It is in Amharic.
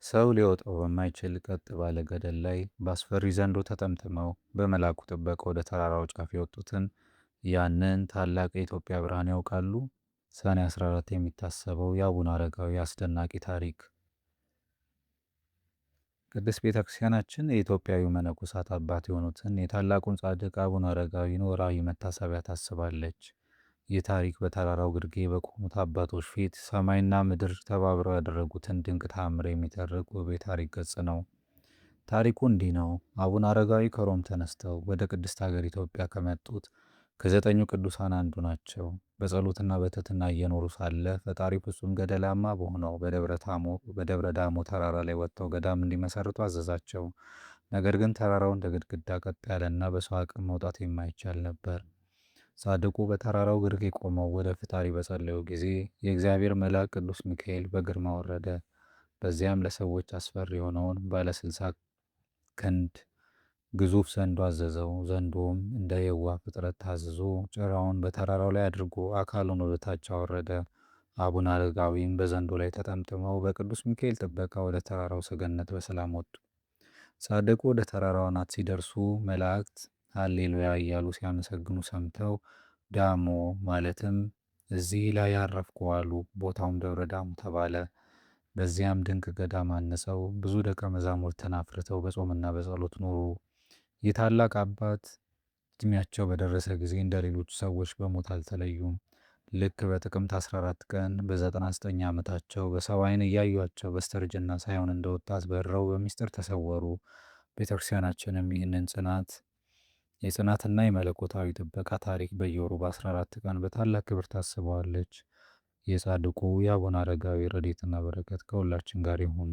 ሰው ሊወጣው በማይችል ቀጥ ባለ ገደል ላይ በአስፈሪ ዘንዶ ተጠምጥመው በመልአኩ ጥበቃ ወደ ተራራው ጫፍ የወጡትን ያንን ታላቅ የኢትዮጵያ ብርሃን ያውቃሉ? ሰኔ 14 የሚታሰበው የአቡነ አረጋዊ አስደናቂ ታሪክ። ቅድስት ቤተ ክርስቲያናችን የኢትዮጵያዊ መነኮሳት አባት የሆኑትን የታላቁን ጻድቅ አቡነ አረጋዊን ወርሃዊ መታሰቢያ ታስባለች። ይህ ታሪክ በተራራው ግርጌ በቆሙት አባቶች ፊት ሰማይና ምድር ተባብረው ያደረጉትን ድንቅ ተአምር የሚተርክ ውብ የታሪክ ገጽ ነው። ታሪኩ እንዲህ ነው። አቡነ አረጋዊ ከሮም ተነስተው ወደ ቅድስት ሀገር ኢትዮጵያ ከመጡት ከዘጠኙ ቅዱሳን አንዱ ናቸው። በጸሎትና በትሕትና እየኖሩ ሳለ ፈጣሪ ፍጹም ገደላማ በሆነው በደብረ ዳሞ ተራራ ላይ ወጥተው ገዳም እንዲመሰርቱ አዘዛቸው። ነገር ግን ተራራው እንደ ግድግዳ ቀጥ ያለና በሰው አቅም መውጣት የማይቻል ነበር። ጻድቁ በተራራው ግርጌ ቆመው ወደ ፈጣሪ በጸለዩ ጊዜ የእግዚአብሔር መልአክ ቅዱስ ሚካኤል በግርማ ወረደ። በዚያም ለሰዎች አስፈሪ የሆነውን ባለ 60 ክንድ ግዙፍ ዘንዶ አዘዘው። ዘንዶውም እንደ የዋህ ፍጥረት ታዝዞ ጭራውን በተራራው ላይ አድርጎ አካሉን ወደ ታች አወረደ። አቡነ አረጋዊም በዘንዶ ላይ ተጠምጥመው በቅዱስ ሚካኤል ጥበቃ ወደ ተራራው ሰገነት በሰላም ወጡ። ጻድቁ ወደ ተራራው አናት ሲደርሱ መላእክት ሃሌሉያ እያሉ ሲያመሰግኑ ሰምተው ዳሞ ማለትም እዚህ ላይ ያረፍኩ አሉ። ቦታውም ደብረ ዳሞ ተባለ። በዚያም ድንቅ ገዳም አንጸው ብዙ ደቀ መዛሙርትን አፍርተው በጾምና በጸሎት ኖሩ። ይህ ታላቅ አባት እድሜያቸው በደረሰ ጊዜ እንደ ሌሎቹ ሰዎች በሞት አልተለዩም። ልክ በጥቅምት 14 ቀን በ99 ዓመታቸው በሰው ዓይን እያዩአቸው በስተርጅና ሳይሆን እንደ ወጣት በረው በሚስጥር ተሰወሩ። ቤተክርስቲያናችንም ይህንን ጽናት የጽናትና የመለኮታዊ ጥበቃ ታሪክ በየወሩ በ14 ቀን በታላቅ ክብር ታስበዋለች። የጻድቁ የአቡነ አረጋዊ ረድኤትና በረከት ከሁላችን ጋር ይሁን።